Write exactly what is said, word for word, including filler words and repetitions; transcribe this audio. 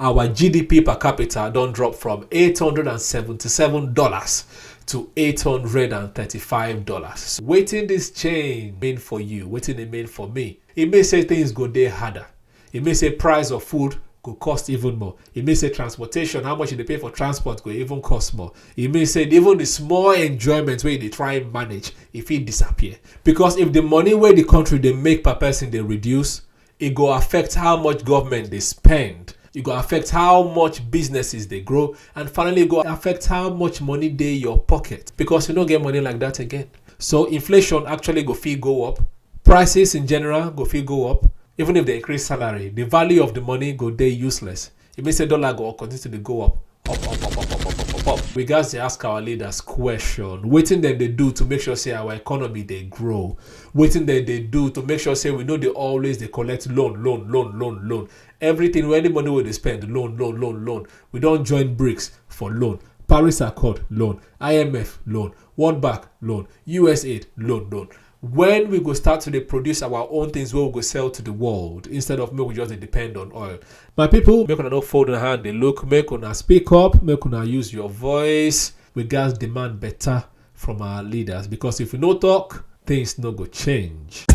our G D P per capita don drop from eight hundred and seventy-seven dollars to eight hundred and thirty-five dollars. Wetin this change mean for you? Wetin e mean for me? E mean say things go dey harder. E mean say price of food go cost even more. E mean say transportation, how much you dey pay for transport, go even cost more. E mean say even the small enjoyment wey you dey try manage, e fit disappear. Because if the money wey the country dey make per person dey reduce, e go affect how much government dey spend. E go affect how much businesses dey grow, and finally, e go affect how much money dey your pocket, because you no get money like that again. So inflation actually go fit go up. Prices in general go fit go up. Even if they increase salary, the value of the money go dey useless. E mean say dollar go continue to dey go up, up, up, up, up, up, up, up, up, up. We gats dey ask our leaders question: wetin dem dey do to make sure say our economy dey grow? Wetin dem dey do to make sure say we no dey always dey collect loan, loan, loan, loan, loan? Everything wey, any money wey dey spend, loan, loan, loan, loan. We don join brics for loan, Paris Accord, loan, I M F, loan, World Bank, loan, U S aid, loan, loan. When we go start to dey produce our own things wey we go sell to the world, instead of make we just dey depend on oil? My people, make una no fold una hand dey look, make una speak up, make una use your voice. We gats demand better from our leaders, because if we no talk, things no go change.